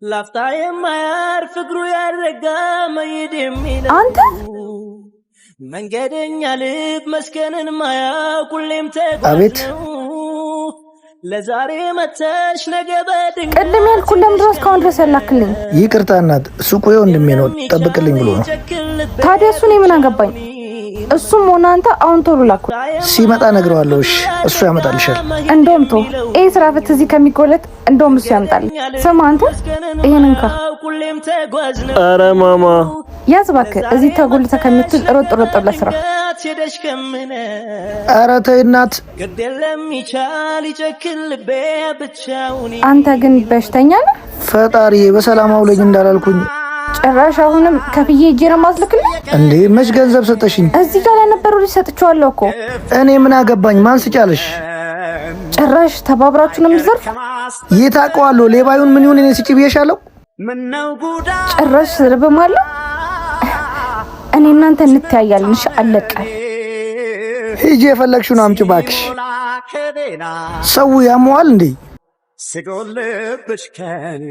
ላፍታ የማያርፍ እግሩ ያረጋ መሄድ የሚለው አንተ መንገደኛ ልብ መስከንን ማያውቅ ሁሌም ተጓዥ አቤት። ነው። ለዛሬ መተሽ ነገ በድንገት ቅድም ያልኩህ ለምንድን ነው እስካሁን ድረስ ያላክልኝ? ይቅርታ እናት፣ ሱቁ የወንድሜ ነው፣ ጠብቅልኝ ብሎ ነው። ታዲያ እሱ እኔ ምን አገባኝ? እሱም ሆነ አንተ አሁን ቶሎ ላኩ። ሲመጣ እነግረዋለሁ። እሺ፣ እሱ ያመጣልሻል። እንደውም ቶ ይህ ስራ ፈት እዚህ ከሚጎለት እንደውም እሱ ያምጣል። ስማ አንተ ይሄን እንካ። ሁሌም ተጓዥ ነው። ኧረ ማማ። ያዝ እባክህ። እዚህ ተጎልተህ ከምትል ሮጥ ሮጥ ብለህ ስራ። ሄደሽ ከምነ ኧረ ተይ እናት። ግድ የለም ይቻል ይጨክን ልቤ ብቻውን። አንተ ግን በሽተኛ ነህ። ፈጣሪ በሰላም አውለኝ እንዳላልኩኝ። ጭራሽ አሁንም ከፍዬ እጄ ነው የማስልክልህ። እንዴ፣ መች ገንዘብ ሰጠሽኝ? እዚህ ጋር ለነበረው ልጅ ሰጥቼዋለሁ እኮ። እኔ ምን አገባኝ? ማን ስጫለሽ? ጭራሽ ተባብራችሁ ነው የምትዘርፉ? የት አውቀዋለሁ? ሌባዩን ምን ይሁን እኔ ስጪ ብዬሻለሁ? ጭራሽ ስድብም አለው። እኔ እናንተ እንተያያለን። እሺ አለቀ። ሂጂ የፈለግሽውን አምጪ እባክሽ። ሰው ያመዋል እንዴ? ሲጎልብሽ ከኔ።